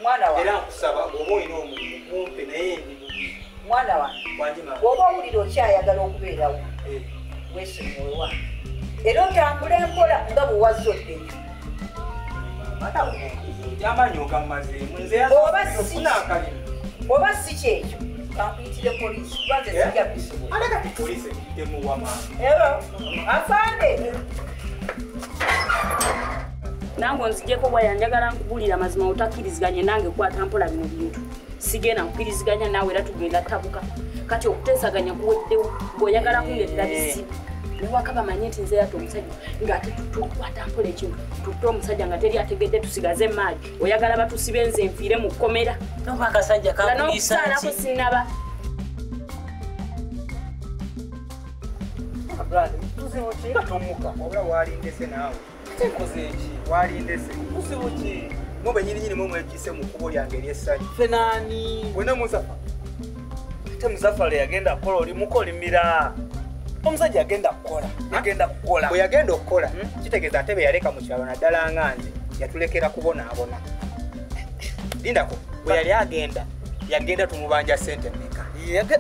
Mwana wange. Era nkusaba bw'oba olina omulimu mumpe naye ndi bubi. Mwana wange. Bw'oba owulira okyayagala okubeerawo. Weesonyiwe wange. Era otambule mpola nga bwe wazze oddeyo. Oba si kyekyo kampuyitire poliisi kuba nze sijja kubisobola. Ate kati poliisi emuwa maanyi. Afande. Nange onzijeko waya njagala nkubuulira amazima otakkiriziganye nange kwata mpola bino bintu. Sigenda nkukkiriziganya naawe era tugenda tabuka. Kati okuteesaganya kuweddewo ng'oyagala kundeetera bizibu. Newaka bamanye nti nze yatta omusajja ng'ate tukwata mpola ekintu tutte omusajja nga teri ategedde tusigaze emaali. Oyagala batusibe nze nfiire mu kkomera. Noba akasajja kakuliisa ki? N'okusaalako sinnaba. Tuzibu ki nga tomuka? Wabula walindese naawe. Ate nkoze eki? Walindese. Tuzibu ki? Mwe bennyininyini mwe mwegise mu kkubo lyange ery'essanyu. Ffe naani? Wena Muzafa. Ate Muzafa yagenda kukola oli mukolimira. Omusajja yagenda kukola. Yagenda kukola. Bwe yagenda okukola, kitegeeza ate be yaleka mu kyalo naddala nga nze yatulekera kubonaabona. Lindako, bwe yali agenda, yagenda tumubanja ssente mmeka?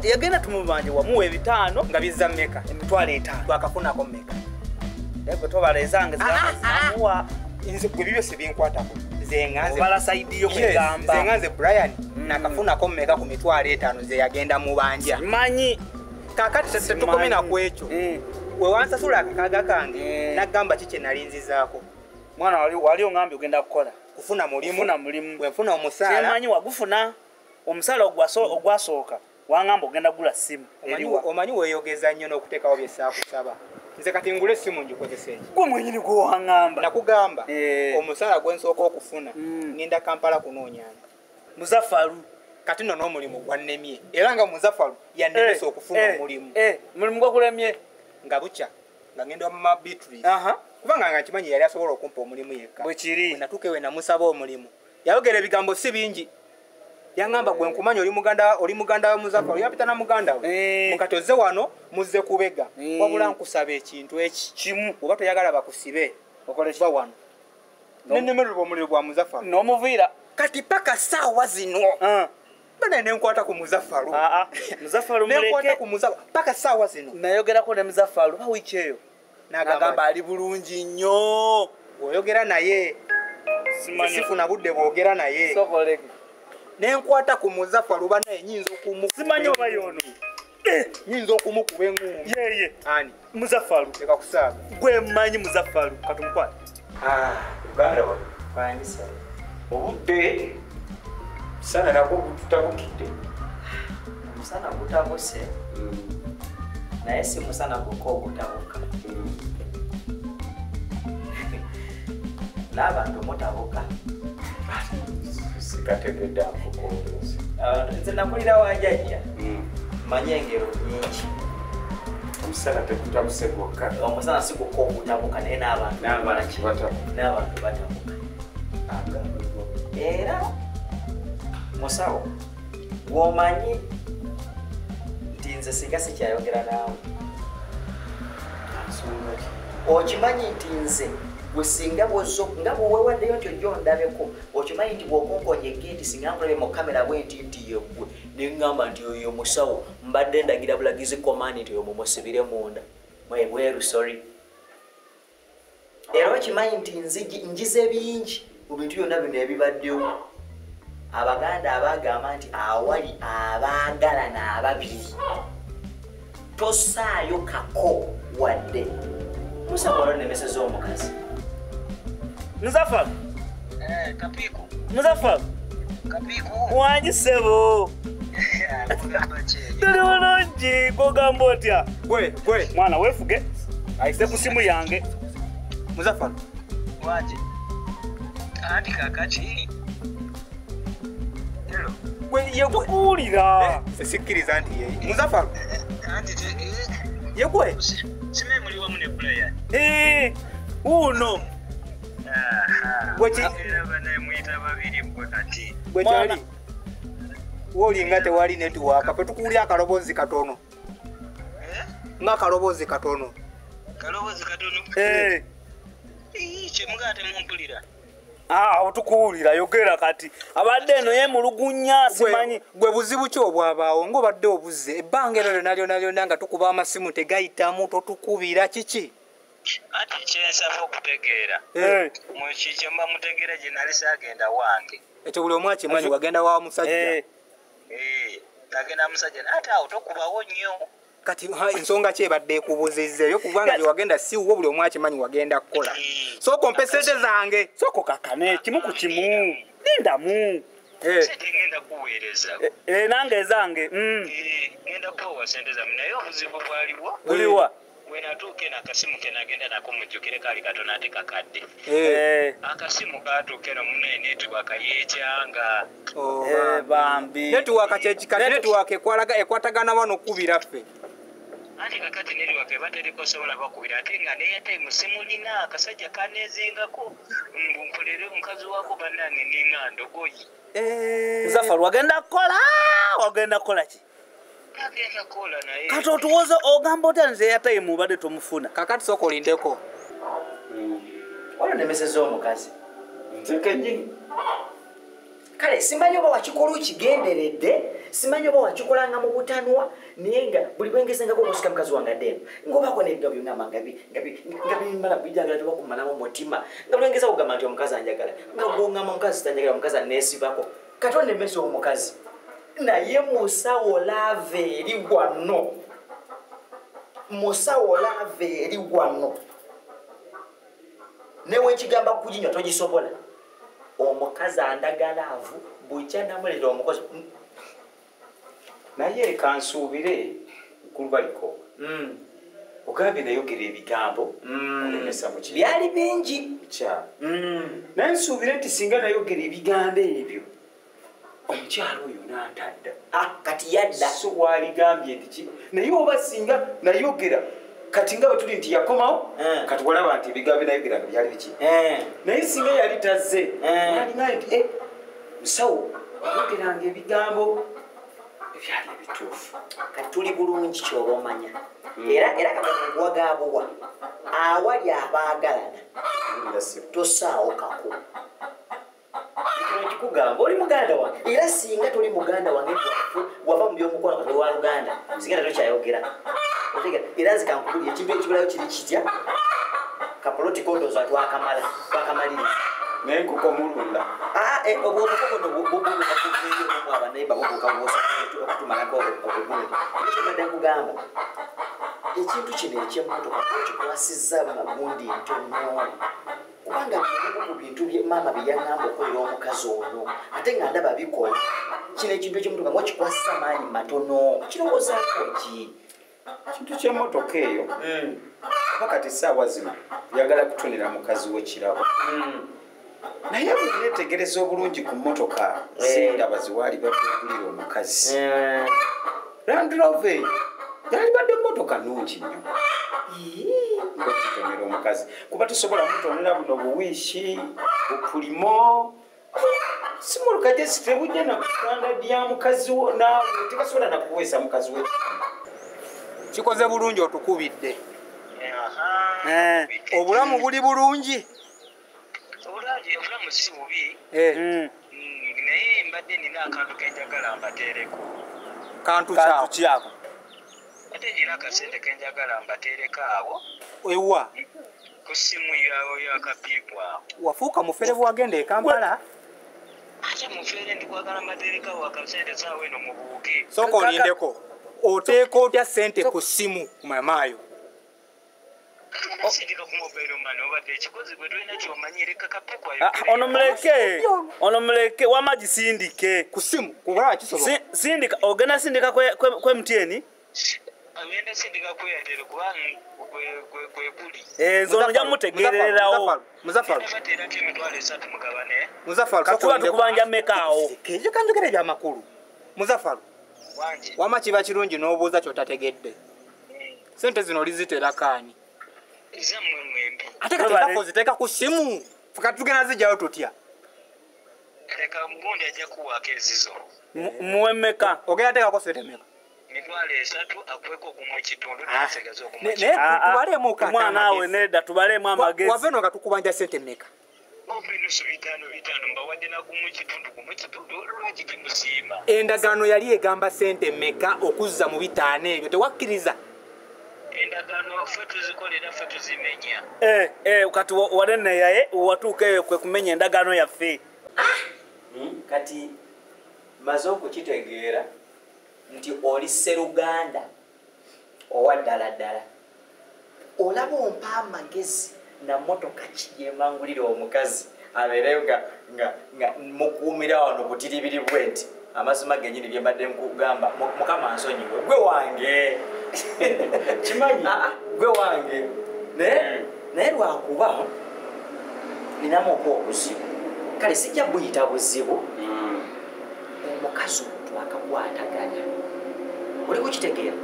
Yagenda tumubanja wamuwa 5 nga bizza mmeka? 50,000. Twakafunako mmeka? Naye gwe tobala ezange zinamuwa. Nze gwe bibyo sibinkwatako. Nze nga nze. Obala sayidi yo kwegamba. Nze nga nze Brian nakafunako mmeka ku 50,000 nze yagenda mubanja. Simanyi. Kakati tetukomye na ku ekyo. We wansasula akakaaga kange nagamba ki kye nali nzizaako. Mwana wali ongambye ogenda kukola. Kufuna mulimu. Kufuna mulimu. Bwe nfuna omusaala. Simanyi wagufuna. Omusaala ogwasooka wangamba ogenda kugula ssimu. Omanyi weeyogeza nnyo n'okuteekawo bye ssaakusaba. Nze kati ngule essimu ngikozese ki? Gwe mwennyini gwe wangamba. Nakugamba omusaala gwe nsooka okufuna ngenda Kampala kunoonyaana. Muzafaru. Kati nno n'omulimu gwannemye. Era nga Muzafaru yannemesa okufuna omulimu. Mulimu gwakulemye. Nga bukya nga ngenda mu Beatrice. Kubanga nga nkimanyi yali asobola okumpa omulimu yekka. Bwe kiri. Bwe natuuka ewe namusaba omulimu. Yayogera ebigambo si bingi. Yangamba gwe nkumanyi oli muganda wa Muzafaru yapita na muganda we. Mukati ozze wano muzze kubega. Wabula nkusaba ekintu eki kimu oba toyagala bakusibe. Okole ki wano. Nennemererwa omuliro gwa Muzafaru. N'omuviira. Kati paka ssaawa zino. Bana nenkwata ku Muzafaru. Muzafaru muleke. Nenkwata ku Muzafaru paka ssaawa zino. Nayogerako ne Muzafaru ba wiiki eyo. Nagamba ali bulungi nnyo. Oyogera naye. Sifuna budde bwogera naye. Sokoleke. Nenkwata ku Muzafaru banaye nyinza okumukuba. Simanyi oba y'ono. Nyinza okumukuba enguumi. Yeye. Ani? Muzafaru. Leka kusaaga. Gwe mmanyi Muzafaru katumukwate. Uganda wano. Kwandisa. Obudde musana nagwo gututabukidde. Omusana gutabuse. Naye si musana gwokka ogutabuka. N'abantu mutabuka. Sikategedde akukooloozi. Nze nakulira wa jjajja. Mmanyi engero nnyingi. Omusana tegutabuse gwokka. Omusana si gwokka ogutabuka naye n'abantu n'abantu batabuka. Era musawo bw'omanyi nti nze singa sikyayogera naawe. Okimanyi nti nze gwe singa nga bwewewaddeyo nti ojja ondabeko okimanyi nti bw'okonkonya eggeeti singa nkulabye mu kamera bwe nti nti yeggwe ne ŋŋamba nti oyo musawo mbadde ndagira bulagizi komandi nti oyo mumusibire munda mwebweru sorry. Era okimanyi nti njize bingi mu bintu byonna bino ebibaddewo. Abaganda abagamba nti awali abaagalana ababiri tosaayo kako wadde. Musawo olonnemeseza omukazi. Muzafaru. Kapiku. Muzafaru. Kapiku. Wangi ssebo. Tuli bulungi gw'ogamba otya? Gwe gwe. Mwana weefuge. Ayise ku simu yange. Muzafaru. Wangi. Anti kakaki. Hello. Gwe ye kuwulira. Sikkiriza nti ye. Muzafaru. Anti ye gwe. Simanyi muli wamu ne Brian. Uno. Gwe kyali. Wolinga tewali network fe tukuwulira akaloboozi katono. Nga akaloboozi katono. Kaloboozi katono? Kyemugaa temumpulira. Awo tukuwulira yogera kati abadde eno yemulugunya simanyi gwe buzibu ki obwabaawo ng'obadde obuze ebbanga eryo lyonna lyonna lyonna nga tukuba amasimu tegayitamu totukubira kiki? Ati kyensaba okutegeera mukikyo mba mutegeera gye nali saagenda wange. Ekyo buli omu akimanyi wagenda wa musajja. Nagenda musajja ate awo tokubawo nnyo. Kati ensonga ki ebadde ekubuzizza eyo kubanga gye wagenda si wo buli omu akimanyi wagenda kukola. Sooka ompe ssente zange. Sooka okakane kimu ku kimu lindamu. Sente ngenda kuweereza. Nange ezange. Ngenda kuwa sente zammwe naye obuzibu bwaliwo. Buliwa? Wenatuuka eno akasimu ke nagenda nako mujjukire kaali katono ate kakadde. Akasimu kaatuuka eno munnaye netiwaaka yeekyanga. Bambi. Netiwaaka kyekikati netiwaaka ekwatagana wano okukubira ffe. Anti kakati netiwaaka eba teriko sobola bakubira ate nga ne airtime simulina akasajja kaneezingako mbu nkolere omukazi waako bannange ninga ndogoyi. Muzafaru wagenda kukola wagenda kukola ki? Kati otuwoza ogamba otya nze airtime obadde tomufuna. Kakati sooka olindeko. Waliwo nemeseza omukazi. Nze kennyini. Kale simanyi oba wakikola okigenderedde, simanyi oba wakikolanga mu butanwa, naye nga buli bwengezengako okusika mukazi wange adde eno ng'obaako n'ebigambo byongamba nga bimala bijagala tebakumalamu omutima, nga buli bwengeza okugamba nti omukazi anjagala, nga gwongamba omukazi tanjagala, omukazi anneesibako. Kati onemesa omukazi. Naye musawo laava eri wano. Musawo laava eri wano. Ne wenkigamba kuginywa togisobola. Omukazi andagala avu bukya namulera omukozi. Naye kansuubire nkulubaliko. Ogambye nayogera ebigambo olemesa mu ki? Byali bingi. Mukyala. Naye nsuubire nti singa nayogera ebigambo ebyo omukyala oyo n'atadda. Kati yadda. So waaligambye nti ki? Naye oba singa nayogera kati nga bwe tuli nti yakomawo kati walaba nti ebigambo nayogera nga byali biki? Naye singa yali tazze alinga nti musawo yayogeranga ebigambo ebyali ebituufu. Kati tuli bulungi ky'oba omanya. Era kati nkuwagaabuwa awali abaagalana tosaawo kako. Kikugamba oli muganda wange era singa toli muganda wange wava mu by'omukwano kati wa Luganda singa tokyayogera. Era nze kankubulire ekintu ekibulayo kiri kitya kapoloti kondoza twakamala twakamaliriza. Naye enkoko mulunda. Obwo obukoko bubuuka kuveeyo omu abaneiba bubuuka bubuusa okutumalako obugundi. Ekyo mbadde nkugamba ekintu kino eky'emmotoka okikwasizza magundi ntono. Kubanga ebimu ku bintu maama bye yaŋŋamba okukolera omukazi ono ate nga ndaba bikola. Kino ekintu eky'emmotoka ng'okikwasisa maanyi matono kirowoozaako ki? Kintu ky'emmotoka eyo kuba kati essaawa zino yagala kutonera mukazi we kirabo. Naye bwe neetegereza obulungi ku mmotoka zendaba ziwaali badde ogulira omukazi. Land Rover eyo yalibadde mmotoka nnungi nnyo. Ng'okitonera omukazi kuba tosobola mutonera buno buwiishi bupulimo simuluka gye tebujja na standard ya mukazi wo naawe tekasobola na kuweesa mukazi we. Kikoze bulungi otukubidde. Obulamu buli bulungi. Obulamu si bubi. Naye mbadde nina akantu ke njagala mbateereko. Kantu ki ako? Ate nina akasente ke njagala mbateereko awo. Ewa? Ku ssimu yawe y'akapiipu awo. Wafuuka mufere bw'agenda e Kampala? Ate mufere ndikwagala mbateereko awo akasente saawa eno mubuuke. Sooka olindeko. Oteeka otya ssente ku ssimu ku mamaayo? Ono muleke wama gisindike ku ssimu kubala kisoboka. Sindika ogenda sindika kwe MTN? Agenda sindika kwe Airtel kuba kwe kuli. Nzo nja mutegerererawo. Muzafaru. Muzafaru katuba tukubanja meka awo. Kejo kanjogera bya makulu. Muzafaru. Wama kiba kirungi n'obuuza ky'otategedde. Sente zino oliziteera kaani? Ate kati zaffe oziteeka ku ssimu. Kati tugenda zijjayo tutya? Leka gundi ajja kuwaako ezizo. Muwe mmeka? Ogenda teekako ssente mmeka? 300 akuweko ogumu ekitundu n'asigaza ogumu ekitundu. Naye tubalemu mwana awe nedda tubalemu amagezi. Wava eno nga tukubanja ssente mmeka? Mumpe nusu 5 mbawadde na gumu kitundu lwaki temusiima? Endagaano yali egamba sente mmeka okuzza mu 5 ebyo tewakkiriza? Endagaano ffe tuzikolera ffe tuzimenya. Kati wanene yaye watuuka eyo kwe kumenya endagaano yaffe. Kati maze okukitegeera nti oli sseruganda owa ddala ddala. Olaba ompa amagezi na mmotoka ki gyemangulira omukazi abeereyo nga mukuumira wano butiribiri bwe nti amazima gennyini bye mbadde nkugamba Mukama nsonyiwe gwe wange. Kimanyi gwe wange. Naye lwakuba ninamu obuzibu. Kale sijja buyita buzibu. Omukazi omuntu akakwataganya. Oli kukitegeera?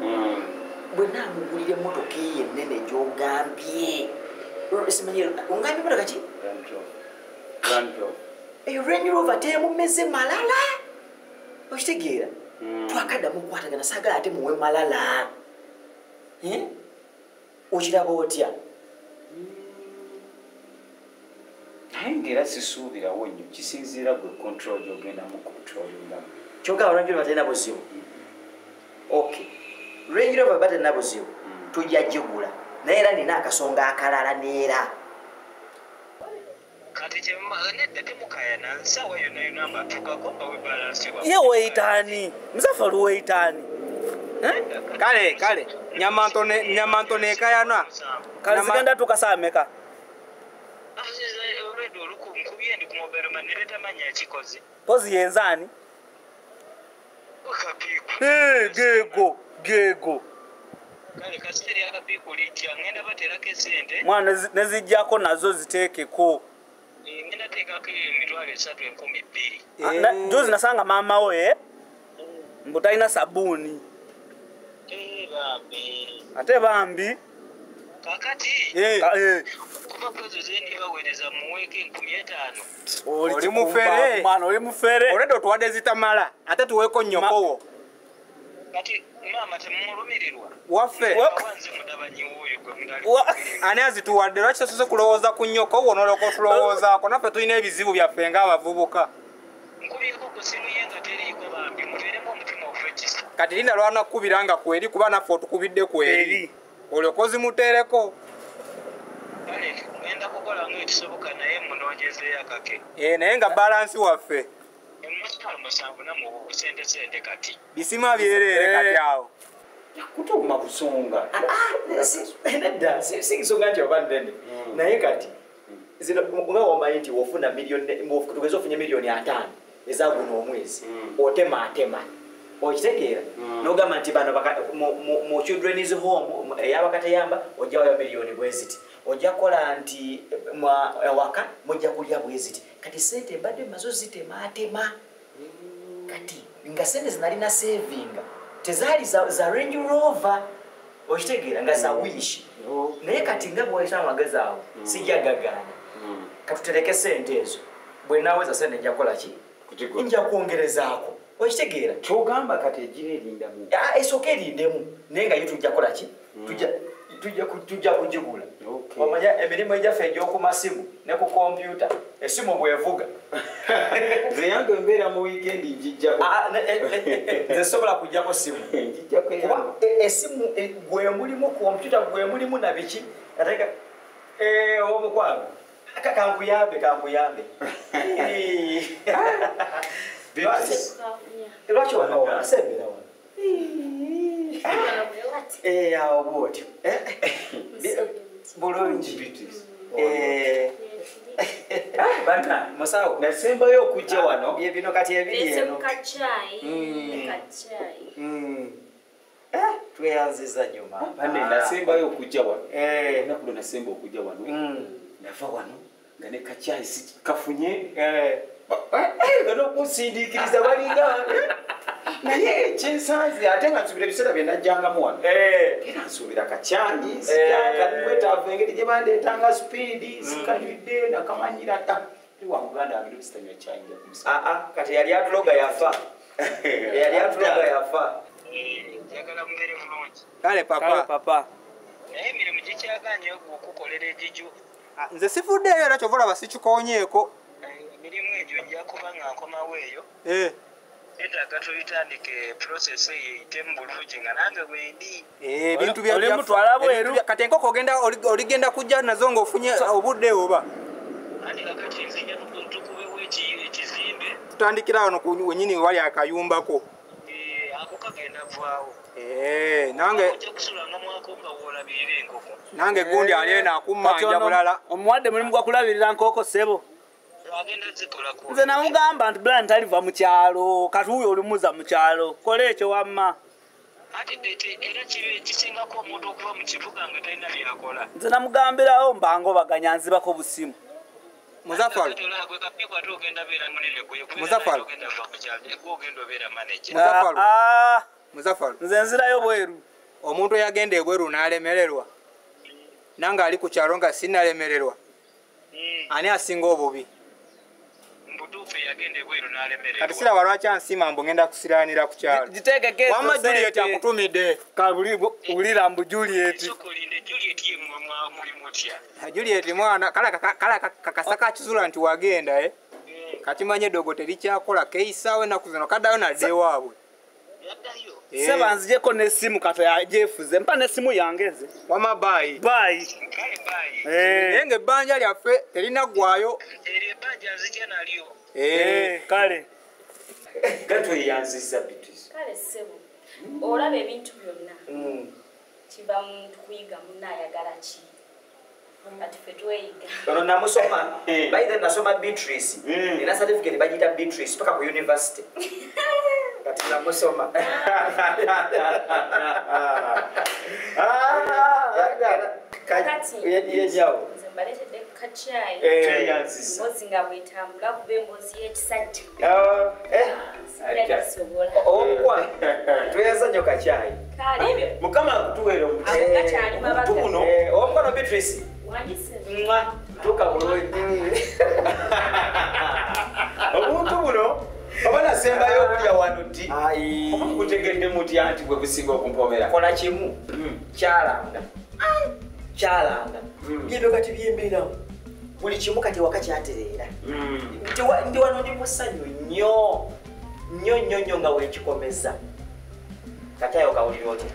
Bwe naamugulira emmotoka eyo ennene gy'ogambye. Simanyi ongambye mmotoka ki? Range Rover. Eyo Range Rover temumeze malala. Okitegeera? Twakaddamu okukwatagana saagala ate muwe malala. Okiraba otya? Naye ng'era sisuubirawo nnyo kisinziira gwe control gy'ogenda mu controllingamu. Kyogamba Range Rover terina buzibu. Okay. Range Rover terina buzibu. Tujja gigula. Naye era nina akasonga akalala neera. Kati nedda temukayana nsawa yonna yonna mbatuukako mbawe balansi wa. Ye weeyitaani? Muzafaru weeyitaani? Kale nyamanto nekayana. Kale zigenda tuuka saa mmeka? Olwedde nkubye ndi ku mobile money era tamanya yakikoze. Pozi yenzaani? Kapiiku. Geego. Kale kasiteri akapiiku lijja ngenda bateerako esente. Mwana nezijjako nazo ziteekeko. Ngenda teekako 3,200 2,000. Juzi nasanga maama we mbu talina sabbuuni. Bambi. Ate bambi. Kakati. Kuba kwezo zendi baweereza muweeko 5,000. Oli mufere. Mwana oli mufere. Olwedde otuwadde zitamala ate tuweeko nnyokowo. Kati maama temumulumirirwa. Waffe. Nze mutabanyi w'oyo gwe mutali. Ani azituwadde lwaki tosoose kulowooza ku nnyokowo n'olyoka otulowoozaako naffe tulina ebizibu byaffe ng'abavubuka. Nkubyeko ku ssimu ye nga teriiko bambi mubeeremu omutima ogw'ekisa. Kati linda lw'anakkubira nga kweri kuba naffe otukubidde kweri. Olyoka ozimuteereko. Kale ngenda kukola ng'ekisoboka naye munoonyezeeyo akake. Naye nga balansi waffe. 7,000 busente sente kati. Bisima byereere kati awo. Kutuuma busonga. Nedda si nsonga nti oba nnene. Naye kati zino nga womanyi nti wofuna tugeze ofunye 5,000,000 eza guno omwezi otemaatema. Okitegeera? N'ogamba nti bano mu children's home ey'abakateyamba ojja wayo 1,000,000 bwe ziti. Ojja kukola nti ewaka mujja kulya bwe ziti. Kati sente mbadde mazo zitemaatema. Kati nga sente zinalina savinga tezaali za Range Rover. Okitegeera nga za Wish. Naye kati nga bw'oyita amagezi awo sijja gagaana. Katutereke sente ezo. Bwe naaweza sente nja kukola ki? Nja kwongerezaako. Okitegeera? Ky'ogamba kati egira erindamu. Esooka erindemu naye nga yo tujja kukola ki? Tujja kugigula. Omanya emirimu egyaffe egy'oku masimu ne ku kompyuta essimu bw'evuga. Nze yange embeera mu wiikendi njijjako. Nze sobola kuggyako simu. Kuba essimu gwe mulimu, kompyuta gwe mulimu na biki. Omukwano kankuyambe. Lwaki wano asembera wano? Awo bw'otyo. Bulungi. Bana musawo nasembayo okujja wano. Bye bino kati ebiri eno. Tweyanziza nnyo maama. Bane nasembayo okujja wano. Olunaku lwe nasemba okujja wano. Nava wano nga ne kacyayi kafunye. Nga n'okunsindiikiriza balinga. Naye ekyensanze ate nga nsuubira ebiseera bye najjangamu wano. Era nsuubira kacyanyi sijakaliwetaavu engeri gye bandeetanga sipiidi sikanywidde nakamanyira dda. Ndi wa muganda wange lusitanywa cyayi nja kumusaba. Kati yali atuloga yafa. Yali atuloga yafa. Njagala mubeere bulungi. Kale papa. Naye emirimu gikyagaanye okukolera egigyo. Nze sifuddeeyo era kyova olaba sikikonyeeko. Emirimu egyo nja kuba nga nkomawo eyo. Etaaga tubitandike process eyo eyitemu bulungi nga nange bwendi. Ebintu bya kati enkoko oligenda kujja nazo ng'ofunye obudde oba? Anti kakati nzija tukubewo ekizimbe. Tutandikira wano wenyini wali akayumbako. Ako kagenda vaawo. Nange ojja kusulanga mwako nga w'olabirira enkoko. Nange gundi ali eno akummanja bulala. Omuwadde mulimu gwa kulabirira nkoko ssebo. Nze namugamba nti Brian taliva mu kyalo, kati wuuyo olimuza mu kyalo, kola ekyo wamma. Ate era kisingako omuntu okuva mu kibuga nga talina byakola. Nze namugambirawo mbanga obaganya nzibako busimu. Muzafaru. Muzafaru. Muzafaru. Nze nzirayo bweru. Omuntu eyagenda ebweru n'alemererwa. Nange ali ku kyalo nga sinnalemererwa. Ani asinga obubi? Kati siraba lwaki ansiima mbu ngenda kusiraanira ku kyalo. Wamma Juliet akutumidde. Wulira mbu Juliet. Juliet mwana kala kakasa kakizula nti wagenda Kati manye eddogo terikyakola keeyisaawo ennaku zino kaddayo nadda ewaabwe. Seba nzijeko n'essimu kati agyefuze mpa n'essimu yange nze. Wamma baayi. Baayi. Naye ng'ebbanja lyaffe terinaggwayo. Eryo ebbanja nzija nalyo. Kale. Gatweyanzizza Beatrice. Kale ssebo olaba ebintu byonna kiva muntu kuyiga munne ayagala ki. Kati ffe tweyiga. Ono namusoma by then nasoma Beatrice. Nina certificate bagiyita Beatrice paka ku university. Kati namusoma. Kati nze mbaleetedde kacaayi. Emboozi nga bwetambula kuba emboozi y'ekisajja. Sijja Omukwano tweyanza nnyo kacaayi. Kale Mukama akutuweere omukisa. Ako gakyali mabaga. Omukwano Beatrice. Wandise. Tuuka bulungi. Obuntu buno oba nasembayo okulya wano ddi? Oba mukutegedde mutya nti bwe businga okumpomera? Kola kimu kyalanga. Kyalanga. Byebyo kati byembeeramu. Buli kimu kati waka kyatereera. Ndi wano ndi mu ssanyu nnyo. Nnyo nnyo nnyo nga weekikomeza. Kati ayo kawulira otya?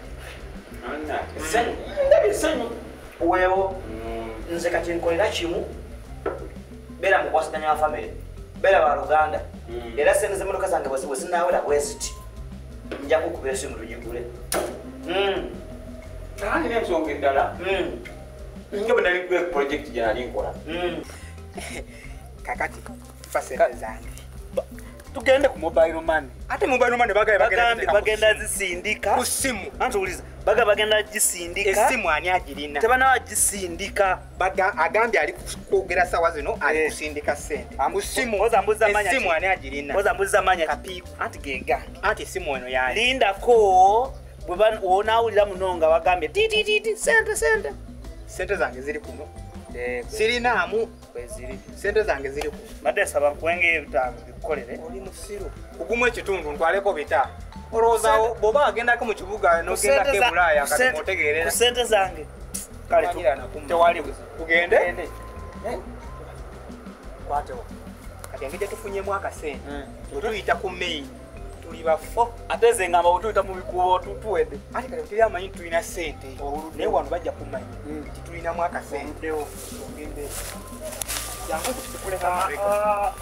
Essanyu. Ndabye essanyu. Weewo nze kati nkolera kimu beera mukwasaganya wa famire beera baluganda era sente z'emmotoka zange bwe zinaawera bwe ziti nja kukuba esimu tugigule. Nina ensonga endala nga bwe nali ku project gye nali nkola. Kakati mpa sente zange. Tugende ku mobile money. Ate mobile money bagenda zisindika ku simu. Anti uliza baga bagenda gisindika. Esimu ani agirina? Tebana gisindika. Baga agambye ali kwogera sawa zino ali kusindika sente. Ku simu. Oza mbuza manya. Esimu ani agirina? Oza mbuza manya. Kapiiko. Anti gegambye. Anti esimu eno yaani. Lindako bwe onaawulira muno nga bagambye ti ti ti sente sente. Sente zange ziri kuno. Sirinaamu. Sente zange ziri kuno. Mbadde nsaba nkuwengeyo ebitaano bikukolere. Oli musiru. Kugumu ekitundu ntwaleko bitaano. Olowooza bw'oba agendako mu kibuga n'ogendako e Bulaaya kati otegeerera. Ku sente zange. Kale tewali buzibu. Tugende? Kwatewo. Kati engeri gye tufunyemu akasente bwe tuyita ku main tuli bafo. Ate nze ngamba bwe tuyita mu bikuubo tuwedde. Ate kati teri amanyi nti tulina ssente. Naye wano bajja kumanya nti tulinamu akasente. Ogende. Jangu tukuleka mabega.